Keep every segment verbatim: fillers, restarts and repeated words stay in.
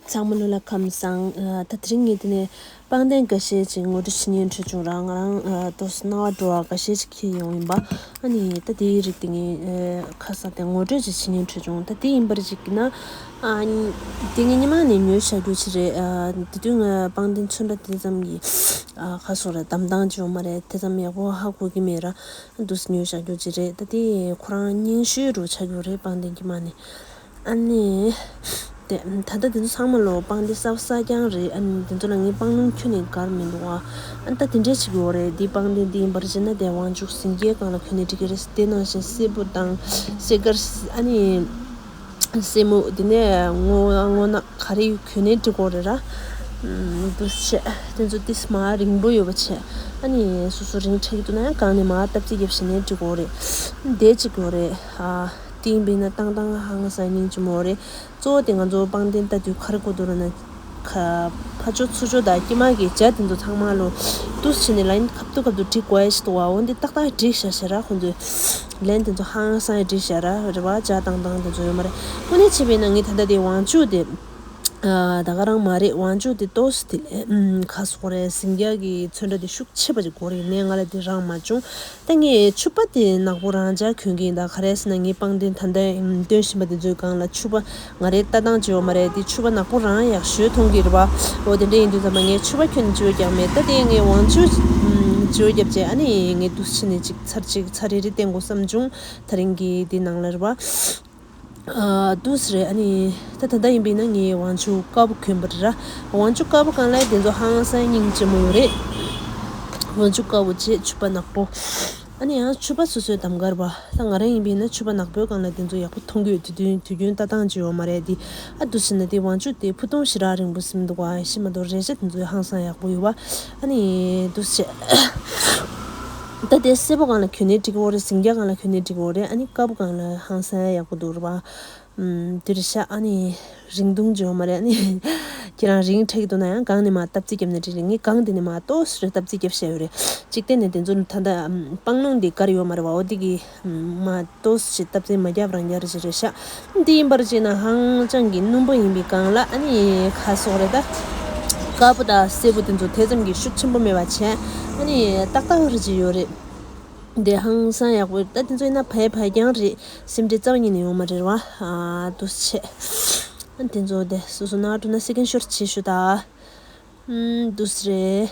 ཚང་མ་ལོ་ལ་ཁམས་བཟང་། ཨ། ད་དེ་རིང་ངས་དེ་ནས་པང་གདན་འགའ་ཤས་ཅིག་ངོ་སྤྲོད་བྱེད་སྙིང་འདོད་བྱུང་ར། ང་རང་ཨ་ཏོག་ཙམ་སྣང་བ་འགྲོ་བ་འགའ་ཤས་ཅིག་འཁྱེར་ཡོང་ཡིན་པ། ཨ་ནི་ད་དེའི་རིགས་དེ་ངས་ཨ་ཁ་ས་དེ་ངོ་སྤྲོད་ཅིག་བྱེད་སྙིང་འདོད་བྱུང་། ད་དེ་ཡིན་པར་ཅིག་ན། ཨ་དེ་ངས་སྔོན་མ་ནས་ཉོས་བཞག་རྒྱུ་ཅིག་རེད། ཨ་དེ་དུས་ང་པང་གདན་ཚོན་ཁྲ་དེ་ཙམ་གྱི་ཨ་ཁ་སོ་ར་གདམ་སྟངས་ཅིག་ཡོད་མ་རེད། དེ་ཙམ་ཡག་པོ་ཧ་གོ་གི་མེད་ར། འདུག་སེ་ཉོས་བཞག་རྒྱུ་ཅིག་རེད། ད་དེ་ཁོ་རང་རྙིང་ཤོས་རུ་ཆགས་ཡོད་རེད། པང་གདན་དཀྱིལ་མ་ནས། ཨ་ནི། དེ་ད་ལྟ་དེ་ཚོ་ཚང་མ་ལོ་པང་གདན་གསར་པ་གསར་རྐྱང་རེད། ཨ་ནི་དེ་ཚོ་ལ་ངས་པང་ལུང་ཁྱོན་ནས་དགར་མི་འདུག་ཨ། ཨ་ད་དེ་འདྲས་ཅིག་ཡོད་རེད། འདི་པང་གདན་འདི་ཡིན་པར་བྱས་ན་དེ་དབང་ཕྱུག་སེང་གེའི་སྒང་ལ་གྱོན་ནས་འགྲིག་གི་རེད། དེ་ནང་བཞིན་སེར་པོ་དང་སེར་དཀར། ཨ་ནི་སེར་སྨུག། དེ་ནས་སྔོ་སྔོ་ནག་ག་རེ་གྱོན་ནས་འགྲིག་གི་རེད་ར། ཨམ། འདུག་སེ་བྱས་དེ་ཚོ་ཏིས་མ་རིང་པོ་ཡོད་པ་བྱས། ཨ་ནི་སོ་སོ་རིང་ཆགས་ཀྱི་འདུག་ན་ཡང་སྒང་ནས་མར་སྟབས་རྩེ་རྒྱབ་བྱས་ནས་འགྲིག་གི་རེད། དེ་གཅིག་ཡོད་རེད། ཨ། དེ་ཡིན་པས་ན་ཏང་ཏང་ཧང་སང་སྙིང་རྗེ་མོ་རེད། གཙོ་བོ་དེ་ང་ཚོ་པང་གདན་ལྟ་དུས་ག་རེ་གོ་འདུག་ལབ་ན། ཁ་ཕར་ཕྱོགས་ཚུར་ཕྱོགས་དང་དཀྱིལ་མ་གི་ཇ་དེ་ཚོ་ཚང་མ་ལོ་འདུག་སེ་བྱས་ནས་ལན་ཁ་ཐུག་ཁ་ཐུག་སྒྲིག་དགོས་ཡ་ཞིག་འདུག་བ། འོ་འདི་ཏག་ཏག་སྒྲིག་བཞག་བཞག་ར། ཁོང་ཚོས་ལན་དེ་ཚོ་ཧང་སང་སྒྲིག་བཞག་ར་རེད་བ། ཇ་བཏང་སྟངས་དེ་ཚོ་ཡོད་མ་རེད། དངོས་གནས་བྱས་པས་ན་ངས་ད་ལྟ་དེ་དབང་ཕྱུག་དེ། ཨ། ད་ག་རང་མ་རེད། དབང་ཕྱུག་དེ་ཏོག་ཙམ་དེ་ལས་ཁ་སོག་རེད། སེང་གེ་གི་ཚོན་ཁྲ་དེ་ཤུགས་ཆེ་བ་ཅིག་དགོས་རེད། ནས་ང་ལ་དེ་རག་མ་བྱུང་། ད་ངས་ཕྱུ་པ་དེ་ནག་པོ་རང་འཇགས་གྱོན་གྱི་ཡིན། ད་ག་རེ་ཟེར་ན་ངའི་པང་གདན་ད་ལྟ་སྟོན་བཞིན་པ་དེ་ཚོའི་སྒང་ལ་ཕྱུ་པ་ང་རའི་ལྟ་སྟངས་ཅིག་ཡོད་མ་རེད། དེ་ཕྱུ་པ་ནག་པོ་རང་ཡག་ཤོས་མཐོང་གི་རེད་བ། འོ་དེ་འདྲ་ཡིན་དུས་ཙམ་པ་ངས་ཕྱུ་པ་གྱོན་ནས་བརྗོད་རྒྱག་མེད། ད་དེ་ངས་དབང་ཕྱུག་བརྗོད་རྒྱབ་བྱས། ཨ་ནི་ངས་འདུག་སེ་བྱས་ནས་ཅིག་ཚར་གཅིག་ཚར་རེ་རེ་བསྟན་དགོས་བསམ་བྱུང་། ད་རིང་གི་དེ་ནང་ལ་རེད་བ། ཨ། འདུག་སེ་རེད། ཨ་ནི་ད་ད་ལྟ་ཡིན་པས་ན་ངས་དབང་ཕྱུག་དཀར་པོ་གྱོན་པ་རེད་ར། དབང་ཕྱུག་དཀར་པོ་སྒང་ལ་དེ་ཚོ་ཧང་སང་སྙིང་རྗེ་མོ་ཡོད་རེད། དབང་ཕྱུག་དཀར་པོ་བྱས་ཕྱུ་པ་ནག་པོ། ཨ་ནི་ཡང་ཕྱུ་པ་སོ་སོའི་གདམ་ག་རེད་བ། ད་ང་རང་ཡིན་པས་ན་ཕྱུ་པ་ནག་པོའི་སྒང་ལ་དེ་ཚོ་ཡག་པོ་མཐོང་གི་ཡོད། དུས་རྒྱུན་དུས་རྒྱུན་ལྟ་སྟངས་ཅིག་ཡོད་མ་རེད་དེ། ཨ། འདུག་སེ་བྱས་ན་དེ་དབང་ཕྱུག་དེ་ཕུ་ཐུང་ཞེ་དྲག་རིང་པོ་ཟིན་འདུག་བ། ཤི་མ་གཏོགས་རས་ཆ་དེ་ཚོ་ཧང་སང་ཡག་པོ་ཡོད་བ། ཨ་ནི་འདུག་སེ་བྱས། ད་དེ་སེར་པོ་སྒང་ལ་གྱོན་ནས་འགྲིག་གི་ཡོད་རེད། སེང་གེ་སྒང་ལ་གྱོན་ནས་འགྲིག་གི་ཡོད་རེད། ཨ་ནི་དཀར་པོ་སྒང་ལ་ཧང་སང་ཡག་པོ་འདུག་རེད་བ། ཨམ། དེ་རེད་ཤག་ཨ་ནི་རིང་ཐུང་ཅིག་ཡོད་མ་རེད། ཨ་ནི་ཁྱེད་རང་རིང་ཆགས་ཀྱི་འདུག་ན་ཡང་སྒང་ནས་མར་སྟབས་རྩེ་རྒྱབ་ན་འགྲིག་རེད། ངས་སྒང་དེ་ནས་མར་ཏོག་ཙམ་རེ་སྟབས་རྩེ་རྒྱབ་བཞག་ཡོད་རེད། འཇིག་རྟེན་ནས་དེ་ཚོ་ད་ལྟ་ཨམ། པང་ལུང་འདི་དཀར་ཡོད་མ་རེད་བ། འོ་དེ་གི་མར་ཏོག་ཙམ་ཞིག་སྟབས་རྩེ་མ་རྒྱབ་རང་རྒྱག་རེ་བྱེད་རེད་ཤག་འདི་ཡིན་པར་བྱས་ན་ཧང་ཅང་གི་སྣུམ་པོ་ཡིན་པའི་སྒང་ལ། ཨ་ནི་ཁ་སོག་རེད་ད། དཀར་པོ་དང་སེར་པོ་དེ་ཚོ་དེ་ཙམ་གྱི་ཤུགས་ཆེན་པོ་མེད་པ་བྱས། ཨ་ནི་ཏག་ཏག་རེ་ཅིག་ཡོད་རེད། འདི་ཧང་སང་ཡག་པོ་ཡོད། ད་དེ་ཚོ་ཡིན་ན་བས་བས་རྐྱང་རེད། སེམས་ཁྲལ་རྩ་བ་ཉིད་ནས་ཡོང་མ་རེད་བ། ཨ། འདུག་སེ་བྱས། ཨ། དེ་ཚོ་དེ་སོ་སོ་ནང་འགྲོ་ན་སེ་ཀན་ཤོར་བྱེད་ཤོག་ད། ཨམ། འདུག་སེ་རེད།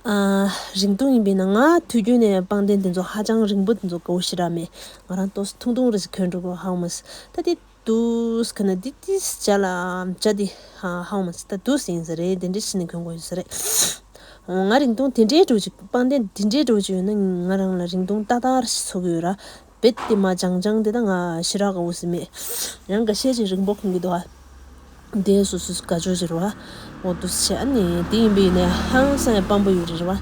ཨ། རིང་ཐུང་ཡིན་པས་ན་ང་དུས་རྒྱུན་ནས་པང་གདན་དེ་ཚོ་ཧ་ཅང་རིང་པོ་དེ་ཚོ་དགའ་བོ་ཞེ་དྲག་མེད། ང་རང་ཏོག་ཙམ་ཐུང་ཐུང་རེ་ཞིག་གྱོན་འགྲོ་གི་ཧ་གོ་མ་སོང་། ད་དེ་དུས་ཁ་ན་དེ་དེ་ཇ་ལ་ཇ་དེ་ཧ་ཧ་གོ་མ་སོང་། ད་དུས་ཡིན་ས་རེད། དེ་འདྲ་ཞིག་ནས་གྱོན་དགོས་ཡོད་ས་རེད། ང་རིང་ཐུང་དེ་འདྲའི་འགྲོ་ཅིག་པང་གདན་དེ་འདྲའི་འགྲོ་ཅིག་ཡོད་ན་ང་རང་ལ་རིང་ཐུང་ཏག་ཏག་རེ་ཞིག་ཚོར་གི་ཡོད་ར། རྦད་དེ་མར་ལྗང་ལྗང་དེ་ད་ང་ཞེ་དྲག་དགའ་བོ་ཞིག་མེད། ཡང་འགའ་ཤས་ཅིག་རིང་པོ་གྱོན་གི་འདུག་ཨ། དེ་སོ་སོ་དགའ་ཕྱོགས་ཅིག་རེད་བ། འོ་འདུག་སེ་བྱས། ཨ་ནི་དེ་ཡིན་པས་ནས་ཧང་སང་ཡང་སྤམ་པོ་ཡོད་རེད་བ།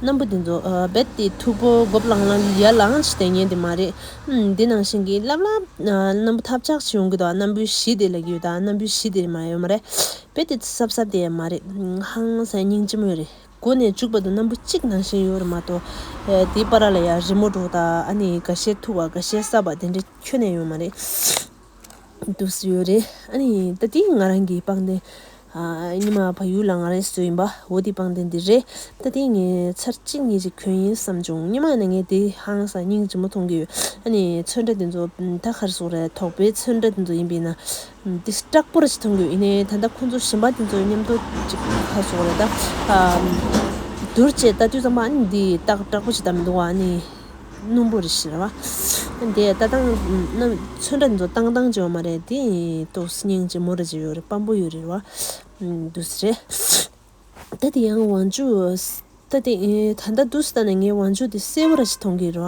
སྣམ་བུ་དེ་ཚོ་ཨ། རྦད་དེ་མཐུག་པོ་མགོ་ལང་ལང་ཡར་ལངས་ཅིག་བསྡད་མཁན་དེ་མ་རེད། ཨུམ། འདི་ནང་བཞིན་གྱི་ལབ་ལབ་ཨ། སྣམ་བུ་ཐབས་ཆག་ཅིག་ཡོང་གི་འདུག་ཨ། སྣམ་བུའི་གཞི་དེ་ལབ་ཀྱི་ཡོད་ད། སྣམ་བུའི་གཞི་དེ་མ་ཡོད་མ་རེད། རྦད་དེ་སྲབ་སྲབ་དེ་མ་རེད། ཧང་སང་སྙིང་རྗེ་མོ་ཡོད་རེད། མགོ་ནས་མཇུག་བར་དུ་སྣམ་བུ་གཅིག་ནང་བཞིན་ཡོད་རེད་མ་གཏོགས། ཨེ། དེའི་བར་ལ་ཡང་རི་མོ་འདྲ་པོ་དང་། ཨ་ནི་འགའ་ཤས་མཐུག་པ་འགའ་ཤས་སྲབ་པ་དེ་འདྲ་ཁྱོན་ནས་ཡོད་མ་རེད། འདུག་སེ་ཡོད་རེད། ཨ་ནི་ད་དེ་ང་རང་གི་པང་གདན། ཨ། ཉི་མ་བལ་ཡུལ་ལ་ང་རང་བཟོས་ཡིན་པ། འོ་དེ་པང་གདན་འདི་རེད། ད་དེ་ངས་ཚར་གཅིག་གཉིས་ཅིག་གྱོན་ཡིན་བསམ་བྱུང་། སྔོན་མ་ཡིན་ན་ངས་དེ་ཧང་སང་སྙིང་རྗེ་མོ་མཐོང་གི་ཡོད། ཨ་ནི་ཚོན་ཁྲ་དེ་ཚོ་ད་ག་རེ་ཟེར་དགོས་རེད། དོག་པའི་ཚོན་ཁྲ་དེ་ཚོ་ཡིན་པས་ན། འདི་སྐྲག་པོ་ར་ཞིག་མཐོང་གི་ཡོད། ཡིན་ནའི་ད་ལྟ་ཁོང་ཚོ་གཞན་པ་དེ་ཚོ་མཉམ་དུ་ཅིག་ག་རེ་ཟེར་དགོས་རེད་ད། ཨ། བསྡུར་བྱས་ལྟ་དུས་ཙམ་པ་ཨ་ནི་འདི་སྐྲག་སྐྲག་པོ་ཞིག་ད་མི་འདུག་བ། ཨ་ནི་སྣུམ་པོ་རེད་ཤག་རེད་བ། འདི་ལྟ་སྟངས་ན་ཚོན་ཁྲ་འདི་ཚོ་བཏང་སྟངས་ཅིག་ཡོད་མ་རེད། དེ་ཏོག་སྙིང་རྗེ་མོ་རེ་ཅིག་ཡོད་རེད། སྤམ་པོ་ཡོད་རེད་བ། འདུག་སེ་རེད། ད་དེ་ཡང་དབང་ཕྱུག་ད་དེ་ད་ལྟ་འདུག་སེ་ལྟ་ན་ངས་དབང་ཕྱུག་དེ་སེར་པོ་རེ་ཞིག་མཐོང་གི་རེད་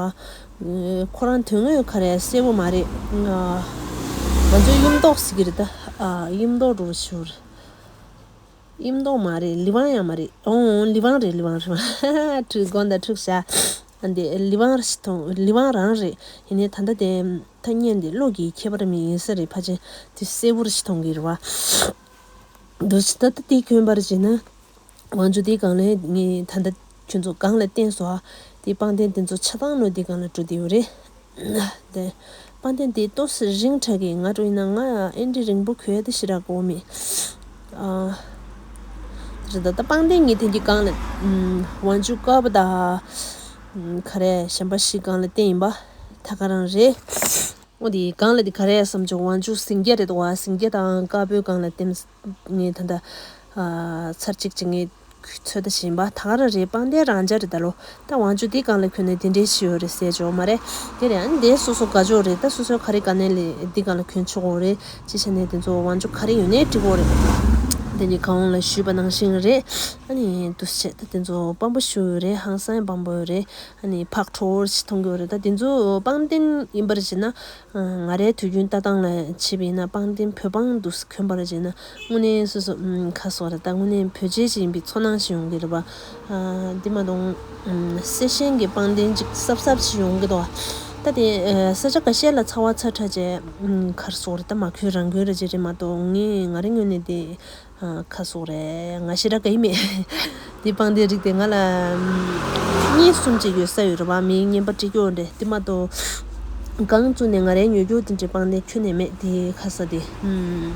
བ། ཁོ་རང་དོན་དངོས་ག་རེ་སེར་པོ་མ་རེད། ང་ཚོའི་གཡུ་མདོག་ཟེར་གི་རེད་ད། ཨ། གཡུ་མདོག་འདྲ་པོ་ཞིག་རེད། གཡུ་མདོག་མ་རེད། ལི་ཝང་ཡང་མ་རེད། ཨོང་། ལི་ཝང་རེད། ལི་ཝང་རེད། འཁྲུག་དགོངས་དག་འཁྲུག་བཞག་ཨ། འདི་ལི་ཝང་རེ་ཞིག་མཐོང་། ལི་ཝང་རང་རེད། ཡིན་ནའི་ད་ལྟ་དེ་ཐ་སྙད་འདི་བློ་གི་ཁྱད་པར་མི་ཡིན་ས་རེད། ཕལ་ཆེར་དེ་སེར་པོ་རེ་ཞིག་མཐོང་གི་རེད་བ། འདུག་སེ་ད་ལྟ་དེ་གྱོན་པར་བྱས་ན། དབང་ཕྱུག་དེའི་སྒང་ལ་ངས་ད་ལྟ་ཁྱོད་ཚོ་སྒང་ལ་བསྟན་སོང་ཨ། དེའི་པང་གདན་དེ་ཚོ་ཆ་ཚང་ལོ་དེའི་སྒང་ལ་འགྲོ་བསྡད་ཡོད་རེད། དེ་ པང་གདན་དེ་ཏོག་ཙམ་རིང་དྲགས་ཀྱི། ང་འགྲོ་ཡིན་ན་ང་ཨེ་འདྲ་རིང་པོ་གྱོན་ཡ་དེ་ཞེ་དྲག་དགའ་བོ་མེད། ཨ། རེད་ད། ད་པང་གདན་ངས་དེང་གི་སྒང་ལ་ཨམ། ཝང་ཅུ་དཀར་པོ་དང་། ཨམ། ག་རེ་གཞན་པ་ཞིག་སྒང་ལ་བསྟན་ཡིན་པ། ད་ག་རང་རེད། འོ་དེ་སྒང་ལ་དེ་ག་རེ་བསམ་བྱུང་། ཝང་ཅུ་སེང་གེ་རེད་དོ། ཨ། སེང་གེ་དང་དཀར་པོའི་སྒང་ལ་བསྟན། ངས་ད་ལྟ་ཨ། ཚར་གཅིག་ཅིག་ངས་ཚོད་ལྟ་བྱས་ཡིན་པ། ད་ག་རང་རེད། པང་གདན་རང་འཇགས་རེད་ད་ལོ། ད་ཝང་ཅུ་དེ་སྒང་ལ་གྱོན་ནས་དེ་འདྲའི་ཞིག་ཡོད་རེད་ཟེར་བྱུང་མ་རེད། དེ་རེད། ཨ་ནི་དེ་སོ་སོ་དགའ་ཕྱོགས་རེད། ད་སོ་སོའི་ག་རེ་དགའ་ནས་ལས་དེ་སྒང་ལ་གྱོན་ཆོག་གོ་རེད། ཅི་བྱས་ནས་དེ་ཚོ་ཝང་ཅུ་ག་རེ་ཡོད་ནའི་འགྲིག་གོ་རེད། དེ་ནི་གང་ལ་ཞུས་པ་ནང་བཞིན་རེད། ཨ་ནི་འདུག་སེ་བྱས། ད་དེ་ཚོ་སྤམ་པོ་ཞིག་ཡོད་རེད། ཧང་སང་སྤམ་པོ་ཡོད་རེད། ཨ་ནི་ཕག་ཁྲོ་བོ་ཞིག་མཐོང་གི་ཡོད་རེད། ད་དེ་ཚོ་པང་གདན་ཡིན་པར་བྱས་ན། ང་རའི་དུས་རྒྱུན་ལྟ་སྟངས་ལ་བྱས་པ་ཡིན་ན། པང་གདན་བོད་པང་འདུག་སེ་གྱོན་པར་བྱས་ན་དངོས་གནས་སོ་སོ་ཨམ། ཁ་སོ་ར་ད་དངོས་གནས་བོད་ཆས་ཅིག་ཡིན་པའི་ཚོར་སྣང་ཞིག་ཡོང་གི་རེད་པ། ཨ། འདི་མ་གཏོགས་ཨམ། གསེར་ཞེན་གྱི་པང་གདན་ཅིག་གསབ་གསབ་ཅིག་ཡོང་གི་འདུག་ད་དེ་ཨ། ས་ཆ་ཁ་ཤས་ལ་ཚ་བ་ཚ་དྲགས་བྱས་ཨམ། ཁ་སོ་ར་ད་མ་གྱོན་རང་གྱོན་ར་ཅིག་རེད་མ་གཏོགས། ངས་ང་རའི་ངོས་ནས་དེ། ཨ། ཁ་སོ་རེད། ང་ཞེ་དྲག་དགའ་ཡི་མེད། འདི་པང་གདན་རིགས་དེ་ང་ལ་གཉིས་གསུམ་ཅིག་ཡོད་ས་ཡོད་རེད་པ། མིའི་རྔན་པ་སྤྲད་རྒྱུ་འདྲ། དེ་མ་གཏོགས་རྐང་བཙུགས་ནས་ང་རའི་ཉོ་རྒྱུ་དེ་འདྲའི་པང་གདན་གྱོན་ནས་མེད། དེ་ཁ་ས་དེ་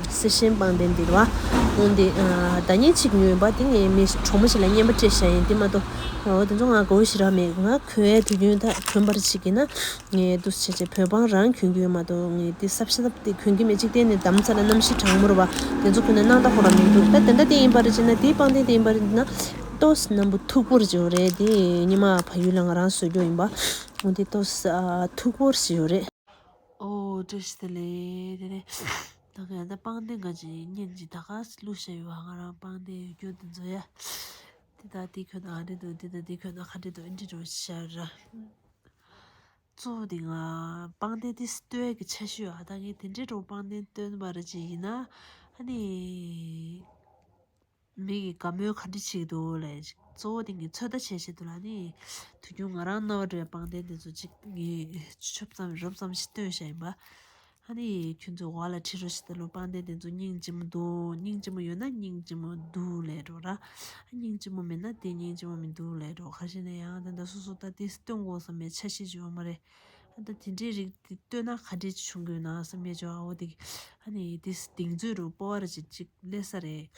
གསེར་ཞེན་པང་གདན་དེ་རེད་པ། འོན་ཏེ་ཨ། ཟླ་ཉིན་གཅིག་ཉོས་ཡིན་པ། དེ་ངས་མི་གྲོགས་མོ་ཞིག་ལ་རྔན་པ་སྤྲད་བཞག་ཡིན། དེ་མ་གཏོགས་འོ་དེ་ཚོ་ང་དགའ་བོ་ཞེ་དྲག་མེད། ང་གྱོན་ཡས་དུས་རྒྱུན་ད་གྱོན་པར་བྱེད་ཀྱི་ན། ངས་འདུག་སེ་བྱས་བྱས་བོད་པང་རང་གྱོན་གྱི་ཡོད་མ་གཏོགས། ངས་དེ་གསབ་གསབ་དེ་གྱོན་གྱི་མེད། གཅིག་བལྟས་ནས་འདམ་ས་ལ་གནམ་གཤིས་གྲང་མོ་རེད་པ། དེ་ཚོ་གྱོན་ན་སྣང་དག་ཁོ་རང་མི་འདུག་ད་དེ་འདྲ་དེ་ཡིན་པར་བྱས་ན། དེའི་པང་གདན་དེ་ཡིན་པར་བྱས་ན་ཏོག་ཙམ་སྣམ་བུ་མཐུག་པོ་རེ་ཅིག་ཡོད་རེད། དེ་ཉི་མ་ཕ་ཡུལ་ལ་ང་རང་བཟོ་རྒྱུ་ཡིན་པ། འོ་དེ་ཏོག་ཙམ་མཐུག་པོ་རེ་ཅིག་ཡོད་རེད། ཨོ་བཀྲ་ཤིས་བདེ་ལེགས། དེ་ནས་ད་ག་ད་པང་གདན་ག་ཅིག་བརྙན་ཅིག་ད་ག་བླུགས་བཞག་ཡོད་པ། ང་རང་པང་གདན་ཡོད་རྒྱུ་དེ་ཚོ་ཡ། དེ་ད་དེ་གྱོན་ན་ཨ་འདྲ་འདུག་དེ་ད་དེ་གྱོན་ན་ག་འདྲ་འདུག་འདི་འདྲ་བྱས་ར། གཙོ་བོ་དེ་ང་པང་གདན་དེ་སྟོན་གྱི་ཆ་ཤས་ཨ། ད་ངས་དེ་འདྲའི་འགྲོ་པང་གདན་སྟོན་པ་ར་ཅིག་ཡིན་ན། ཨ་ནི་མི་གི་དགའ་མོས་ག་འདྲ་བྱེད་ཀྱི་འདུག་ལས། གཙོ་བོ་དེ་ངས་ཚོད་ལྟ་བྱས་བྱས་འདུག་ལ། ཨ་ནི་དུས་རྒྱུན་ང་རང་རྣ་བ་འགྲོ་བའི་པང་གདན་དེ་ཚོ་ཅིག་ངས་ཆོབ་ཙམ་རོབ་ཙམ་ཞིག་སྟོན་བཞག་ཡིན་པ། ཨ་ནི་ཁྱོད་ཚོས་འོག་ལ་བྲིས་རོགས་ཞེས། ད་ལོ་པང་གདན་དེ་ཚོ་སྙིང་རྗེ་མོ་འདུག་སྙིང་རྗེ་མོ་ཡོད་ན་སྙིང་རྗེ་མོ་འདུག་ལབ་རོགས་ར། ཨ་སྙིང་རྗེ་མོ་མེད་ན་དེ་སྙིང་རྗེ་མོ་མི་འདུག་ལབ་རོགས། ཁ་ཤས་ནས་ཡང་ད་ལྟ་སོ་སོ་ད་དེ་སྟོན་དགོས་བསམ་པའི་འཆར་གཞི་ཅིག་ཡོད་མ་རེད། ཨ་ད་དེ་འདྲའི་རིགས་དེ་སྟོན་ན་ག་འདྲས་ཅིག་བྱུང་གི་ཡོད་ན་བསམ་པའི་ཅིག་ཨ། འོ་དེ་ཨ་ནི་དེ་གདེང་ཚོད་རུ་སྤོ་བ་ར་ཅིག་ཅིག་སླེབས་ས་རེད།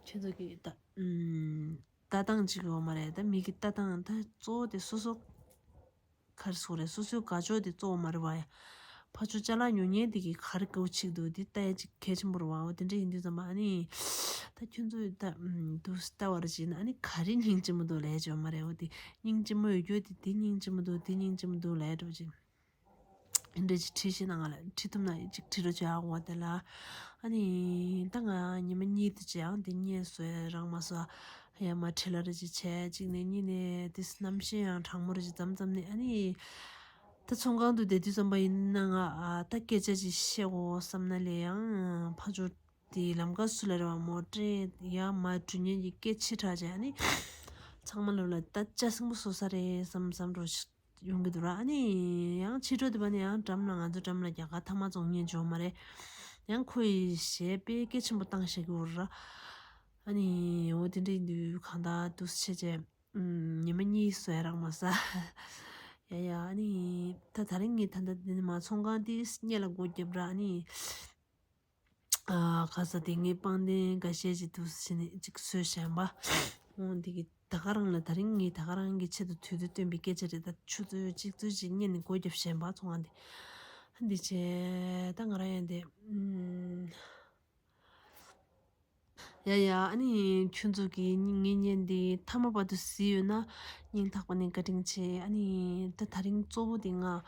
ཁྱོད་ཚོ་གི་ད་ཨུམ། ལྟ་སྟངས་ཅིག་ཡོད་མ་རེད། ད་མི་གི་ལྟ་སྟངས་ད་གཙོ་བོ་དེ་སོ་སོ། ག་རེ་ཟེར་དགོས་རེད། སོ་སོའི་དགའ་ཕྱོགས་དེ་གཙོ་བོ་མ་རེད་པ། ཡ། ཕར་ཕྱོགས་ཅ་ལག་ཉོ་མཁན་དེ་གིས་ག་རེ་དགའ་བོ་བྱེད་ཀྱི་འདུག་དེ་ལྟ་ཡ་ཅིག་གལ་ཆེན་པོ་རེད་པ། འོ་དེ་འདྲ་ཡིན་དུས་ཙམ་པ་ཨ་ནི། ད་ཁྱོད་ཚོས་ད་ཨུམ་དུ་ལྟ་བ་ར་བྱས་ན་ཨ་ནི་ག་རེ་སྙིང་རྗེ་མོ་འདུག་ལབ་ཡ་ཅིག་ཡོད་མ་རེད། འོ་དེ་སྙིང་རྗེ་མོ་ཡོད་རྒྱུ་དེ་དེ་སྙིང་རྗེ་མོ་འདུག་དེ་སྙིང་རྗེ་མོ་འདུག་ལབ་ཡ་འདྲ་བོ་ཅིག་འདྲ་ཅིག་བྲིས་ཤེས་ན་ང་ལ་བྲིས་ཐུབ་ན་ཅིག་བྲིས་རོགས་བྱེད་ཨ། འོ་དེ་ལ་ཨ་ནི་ད་ང་ཉི་མ་གཉིས་དེ་ཅིག་ཡང་དེ་བརྙན་བཟོ་ཡ་རག་མ་སོང་། ཡ་མ་བྲིས་ལ་རེ་ཅིག་བྱས། གཅིག་ནས་གཉིས་ནས་དེ་གནམ་གཤིས་ཡང་གྲང་མོ་རེ་ཅིག་མཚམས་མཚམས་ནས་ཨ་ནི། ད་ཚོང་ཁང་དུ་བསྡད་དུས་ཙམ་པ་ཡིན་ན་ང་ཨ་ད་སྐད་ཆ་ཅིག་བཤད་དགོས་བསམ་ན་ལས་ཡང་ཕར་ཕྱོགས་དེ་ལམ་ཁ་སུ་ལ་རེ་བ་མོ་ཊ་ཡར་མར་འགྲོ་མཁན་གྱི་སྐད་ཆེ་དྲགས་བྱས། ཨ་ནི་ཚང་མ་ལོ་ལ་ད་ལྕགས་སྲིན་པོ་བཟོ་ས་རེད་བསམ་བསམ་འགྲོ་ཡོང་གི་འདུག་ར། ཨ་ནི་ཡང་ཕྱི་དྲོ་དེ་བ་ནས་ཡང་འགྲམ་ལ་ང་ཚོ་འགྲམ་ལ་རྒྱ་གར་ཐ་མག་བཙོང་མཁན་ཅིག་ཡོད་མ་རེད། ཡང་ཁོ་ཡི་གཞས་དཔེ་སྐད་ཆེན་པོ་བཏང་བཞག་གི་ཡོད་ར། ཨ་ནི་འོ་དེ་འདྲ་ཡིན་དུས་གང་ལྟར་འདུག་སེ་བྱས་བྱས། ཨུམ། ཉི་མ་གཉིས་བཟོ་ཡ་རག་མ་སོང་། ཡ་ཡ། ཨ་ནི་ད་དེ་རིང་ངས་ད་ལྟ་འདི་ནས་མར་ཚོང་ཁང་དེ་སྔོན་ལ་སྒོ་བརྒྱབ་ར། ཨ་ནི་ཨ་ག་ས་དེ་ངའི་པང་གདན་འགའ་ཤས་ཅིག་འདུག་སེ་བྱས་ནས་ཅིག་བཟོས་བཞག་པ། འོ་འདི་གི་ད་ག་རང་ལ་དེ་རིང་ངས་ད་ག་རང་གི་ཆེད་དུ་དུས་ཚོད་བཏོན་པའི་སྐད་ཆ་རེད། ད་ཆུ་ཚོད་གཅིག་ཚོད་ཅིག་སྔོན་ནས་སྒོ་བརྒྱབ་བཞག་པ་ཚོང་ཁང་དེ། འདི་བྱས་ད་ང་རང་ཡང་དེ་ཨུམ། ཡ་ཡ། ཨ་ནི་ཁྱོད་ཚོ་གིས་ངའི་བརྙན་འདི་མཐའ་མ་བར་དུ་གཟིགས་ཡོད་ན་སྙིང་ཐག་པ་ནས་བཀའ་དྲིན་ཆེ། ཨ་ནི་ད་དེ་རིང་གཙོ་བོ་དེ་ང་ཨ་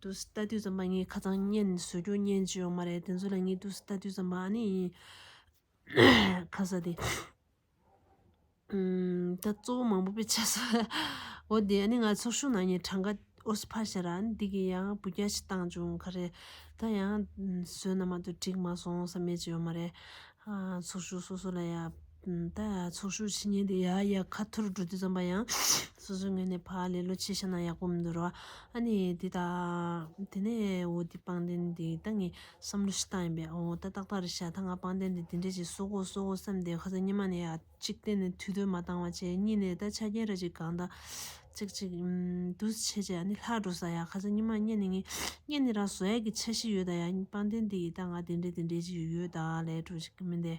འདུག་སེ་ལྟ་དུས་ཙམ་པ་ངས་ཁ་སང་བརྙན་བཟོ་རྒྱུ་བརྙན་ཅིག་ཡོད་མ་རེད། དེ་ཚོ་ལ་ངས་འདུག་སེ་ལྟ་དུས་ཙམ་པ་ཨ་ནི་ཁ་ས་དེ་ཨམ། ད་གཙོ་བོ་མང་པོ་དཔེ་ཆ་ས། འོ་དེ་ཨ་ནི་ང་ཚོགས་ཞུགས་ནང་ནས་གྲངས་ཀ་ཨོ་སི་ཕར་ཤ་ར། ཨ་ནི་འདི་གི་ཡང་བུ་རྒྱ་ཞིག་བཏང་བྱུང་། ག་རེ་ད་ཡང་བཟོས་ན་མ་གཏོགས་འགྲིག་མ་སོང་བསམ་ཡས་ཅིག་ཡོད་མ་རེད། ཨ་ཚོགས་ཞུགས་སོ་སོ་ལ་ཡ། ད་ཚོགས་ཞུགས་བྱེད་མཁན་དེ་ཡ་ཡ་ཁ་ཐོར་འགྲོ་དུས་ཙམ་པ་ཡང་སོ་སོའི་ངོས་ནས་ཕར་ལེ་ལོ་བྱས་བཞག་ན་ཡག་པོ་མི་འདུག་ར། ཨ་ནི་དེ་ད་དེ་ནས་འོ་དེ་པང་གདན་དེ་ད་ངས་བསམ་བློ་ཞིག་བཏང་ཡིན་པས། འོ་ད་ཏག་ཏག་རེད་ཤག་ད་ང་པང་གདན་དེ་དེ་འདྲས་ཅིག་བཟོ་དགོས་བཟོ་དགོས་བསམ་སྟེ་ཁ་སང་ཉི་མ་ནས་ཡ་གཅིག་བལྟས་ནས་དུས་ཚོད་མ་བཏང་བ་བྱས། གཉིས་ནས་ད་ཆ་རྐྱེན་ར་ཅིག་གང་ད་ ཏིག་ཅིག་ཨམ་འདུག་སེ་བྱས་བྱས་ཨ་ནི་ལྷག་འགྲོ་ས་ཡ། ཁ་སང་ཉི་མ་བརྙན་ནི་ངས་བརྙན་ནི་རང་བཟོ་ཡ་གི་འཆར་གཞི་ཡོད་ད་ཡ། སྤང་ཐང་འདི་ཡི་ད་ང་དེ་འདྲས་དེ་འདྲས་ཅིག་ཡོད་ད་ལས་འགྲོ་ཞིག་མིན་ཏེ།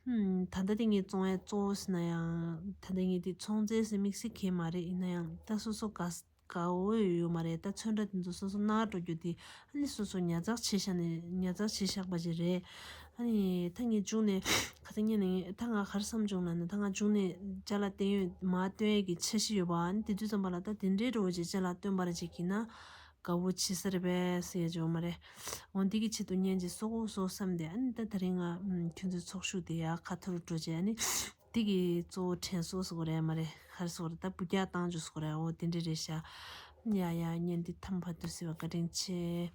ཧུམ། ད་ལྟ་དེ་ངས་བཙོང་ཡ་གཙོ་བོ་ཟེར་ན་ཡང་ད་ལྟ་ངས་དེ་ཚོང་རྫས་ཟེར་དམིགས་བསལ་གང་ཡང་མ་རེད། ཡིན་ན་ཡང་ད་སོ་སོ་དགའ་དགའ་བོ་ཡོད་མ་རེད། ད་ཚོན་ཁྲ་དེ་ཚོ་སོ་སོ་ནར་འགྲོ་རྒྱུ་དེ་ཨ་ནི་སོ་སོ་ཉར་ཚགས་བྱས་བཞག་ནས་ཉར་ཚགས་བྱས་བཞག་པ་ཅིག་རེད། ཨ་ནི་ད་ངས་མཇུག་ནས་ག་ཚོད་ཉན་ནས་ད་ང་ག་རེ་བསམ་བྱུང་ལབ་ན། ད་ང་མཇུག་ནས་ཅ་ལག་བསྟན་ཡོད་མར་སྟོན་ཡས་ཀྱི་འཆར་གཞི་ཡོད་པ། ཨ་ནི་དེ་དུས་ཙམ་པ་ལ་ད་དེ་འདྲའི་འགྲོ་བ་ཅིག་ཅ་ལག་སྟོན་པ་ར་ཅིག་ཡིན་ན་དགའ་བོ་བྱེད་ས་རེད་པས་ཟེར་ཡ་ཅིག་ཡོད་མ་རེད། འོ་འདི་གི་ཆེད་དུ་བརྙན་ཅིག་བཟོ་དགོས་བཟོ་བསམ་སྟེ། ཨ་ནི་ད་དེ་རིང་ང་ཁྱོད་ཚོའི་ཚོགས་ཞུགས་དེ་ཡ་ཁ་ཐོར་འགྲོ་བྱས། ཨ་ནི་འདི་གི་གཙོ་བོ་དྲན་གསོ་ཟེར་དགོས་རེད་མ་རེད། ག་རེ་ཟེར་དགོས་རེད། ད་འབུད་རྒྱག་བཏང་རྒྱུ་ཟེར་དགོས་རེད། འོ་དེ་འདྲ་རེད་ཤག་ཡ་ཡ། བརྙན་འདི་མཐའ་མ་བར་དུ་གཟིགས་པར་བཀའ་དྲིན་ཆེ།